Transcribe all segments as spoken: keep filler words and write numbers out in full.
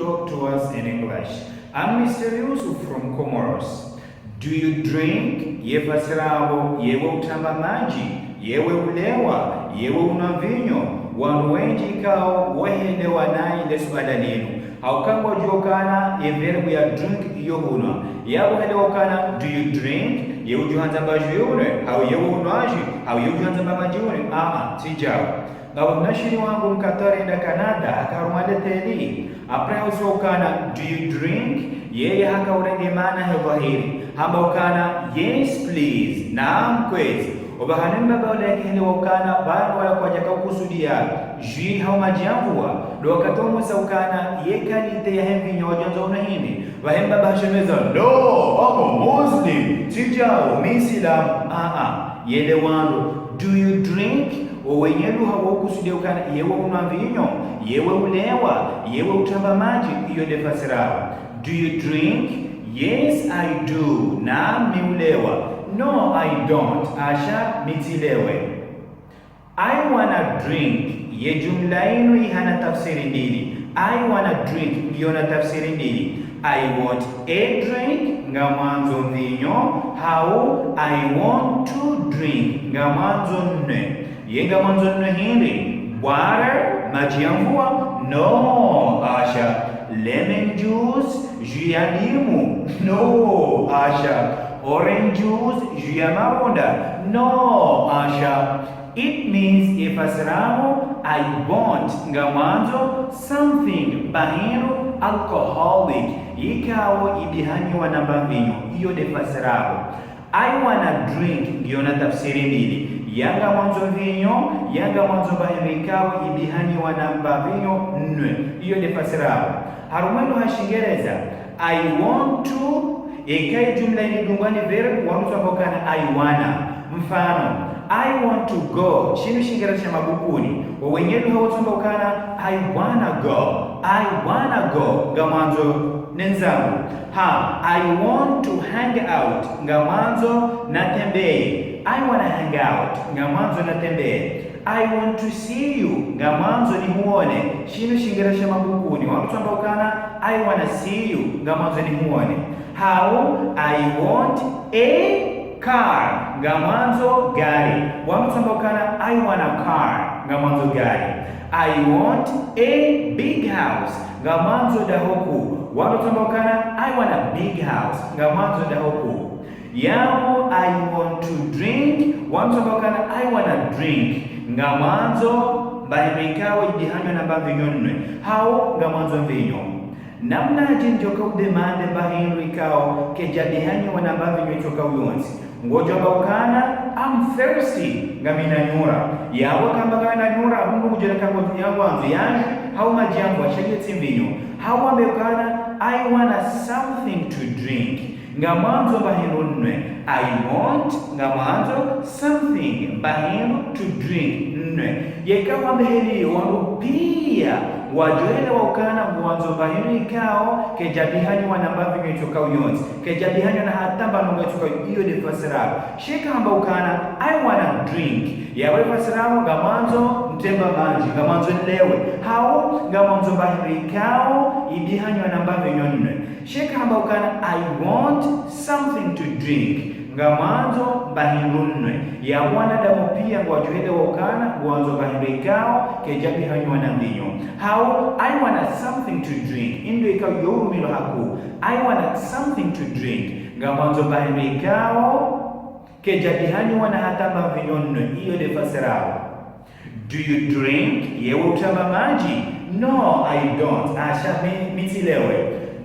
talk to us in English. I'm Mister Yusuf from Comoros. Do you drink? Ye fasiri yapvo, yewe utramba madji, yewe ulewa, yewe unwa mvinyo. Wandru wendji ikao wahelewa nayi le suala linu. Hauka ngwadjuo ukana ye verbe ya drink iyo hunwa. Yapvo helewa ukana, do you drink? Ye udjuhandza mba jus unwe, hau yewe unwa jus, hau ye udjuhandza mba madji unwe. Aa, tsi djao. Ngapvo mnashiri wangu mkatwari enda Canada, haka harumwa le teli. Après hausa ukana, do you drink? Yeye haka urenge maana he dhwahiri. Hamba ukana, yes please, naam kwezi. Opvahanu mbaba ule yake helewa ukana, pvanu wala kwadjaka ukusudia jus hau madji ya mvua. Ndo wakati wamuusa ukana, ye qualité yahe mvinyo wadjuandza unwa hindri. Pvahe mbaba hashemeza, no, I'm a Muslim, tsi djao, mi Isilamu. Aa, yelewa ndo, do you drink? Owenye luha wa ukusudia ukana, yewe unwa mvinyo, yewe ulewa, yewe utramba madji, iyo nde fasiri yapvo. Do you drink? Yes, I do. Naam, mi ulewa. No, I don't. Asha, mi tsilewe. I wanna drink. Ye jumla inu ihana tafsiri mbili. I wanna drink, ngiyo na tafsiri mbili. I want a drink, ngamwandzo mvinyo, hau I want to drink, ngamwandzo nnwe. Ye ngamwandzo nnwe hindri? Water, madji ya mvua? No, asha. Lemon juice, jus ya ndimu? No, asha. Orange juice, jus ya marunda? No, asha. It means, ye fasiri yapvo, I want, ngamwandzo, something, mba hindru, alcoholic, ikao ibihanyiwa na mba mvinyo, iyo nde fasiri yapvo. I wanna drink, ngiyo na tafsiri mbili. Ya ngamwandzo mvinyo, ya ngamwandzo mba hindru ikao ibihanyiwa na mba mvinyo nnwe. Iyo nde fasiri yapvo. Harumwa lugha ya Shingereza, I want to, eka ye jumla inu idungwa ni verbe, wandru tsamba ukana I wanna. Mfano, I want to go. Shinu Shingereza sha mabukuni. Owenye lugha watsamba ukana I wanna go. I wanna go. Ngamwandzo nende zangu. Ha, I want to hang out, ngamwandzo natembeye. I wanna hang out, ngamwandzo natembeye. I want to see you, ngamwandzo nihuone. Shinu Shingereza sha mabukuni. Wandru tsamba ukana, I wanna see you, ngamwandzo nihuone. Hau, I want a car, ngamwandzo gari. Wandru tsamba ukana, I want a car, ngamwandzo gari. I want a big house, ngamwandzo daho kuu. Wandru tsamba ukana, I want a big house, ngamwandzo daho kuu. Yapvo, I want to drink, wandru tsamba ukana, I wanna drink, ngamwandzo mba hindru ikao ibihanyiwa na mba mvinyo nnwe. Hau, ngamwandzo mvinyo. Namnadje ndjoka udemande mba hindru ikao kaidjabihanyiwa na mba mvinyo itsoka uyontsi? Ngodjo amba ukana, I'm thirsty, ngamina nyora. Yapvo hamba ngamina nyora, mndru ngudjo neka ngodjo ya ngwandzo ya jus, hau madji ya mvua, sha ye tsi mvinyo. Hau wambe ukana, I wanna something to drink. Ngamwandzo mba hindru nnwe. I want, ngamwandzo, something, mba hindru, to drink, nnwe. Yeka wambe heli, wandru pia ngwadjo elewa ukana ngwandzo mba hindru ikao kaidjabihanyiwa na mba mvinyo itsoka uyontsi, kaidjabihanyiwa na hata mba ndrongoo itsoka uyontsi, iyo nde fasiri yapvo. Sha eka hamba ukana, I wanna drink, yapvo ye fasiri yapvo ngamwandzo ntremba madji, ngamwandzo nlewe, hau ngamwandzo mba hindru ikao ibihanyiwa na mba mvinyo nnwe. Sha eka hamba ukana, I want something to drink, ngamwandzo mba hindru nnwe. Yapvo wanadamu pia ngwadjo elewa ukana ngwandzo mba hindru ikao kaidjabihanyiwa na mvinyo. Hau, I wanna something to drink, indro ikao yo urumilwa hakuu. I wanna something to drink, ngamwandzo mba hindru ikao kaidjabihanyiwa na hata mba mvinyo nnwe. Iyo nde fasiri yapvo. Do you drink? Yewe utramba madji? No, I don't. Asha, mi, mi tsilewe.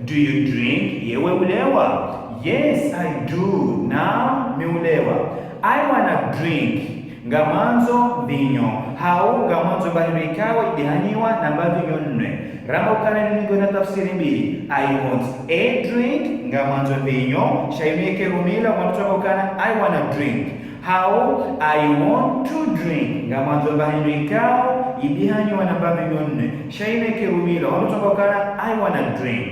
Do you drink? Yewe ulewa? Yes, I do. Naam, mi ulewa. I wanna drink, ngamwandzo mvinyo. Hau, ngamwandzo mba hindru ikao ibihanyiwa na mba mvinyo nnwe. Ramba ukana linu ngiyo na tafsiri mbili. I want a drink, ngamwandzo mvinyo. Sha inu yeka irumilwa, wandru tsamba ukana, I wanna drink. Hau, I want to drink, ngamwandzo mba hindru ikao ibihanyiwa na mba mvinyo nnwe. Sha inu yeka irumilwa, wandru tsamba ukana, I wanna drink.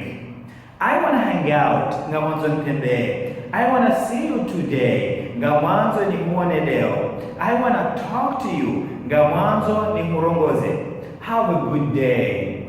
I wanna hang out, ngamwandzo ntrembeye. I wanna see you today, ngamwandzo nihuone leo. I wanna talk to you, ngamwandzo nihurongoze. Have a good day.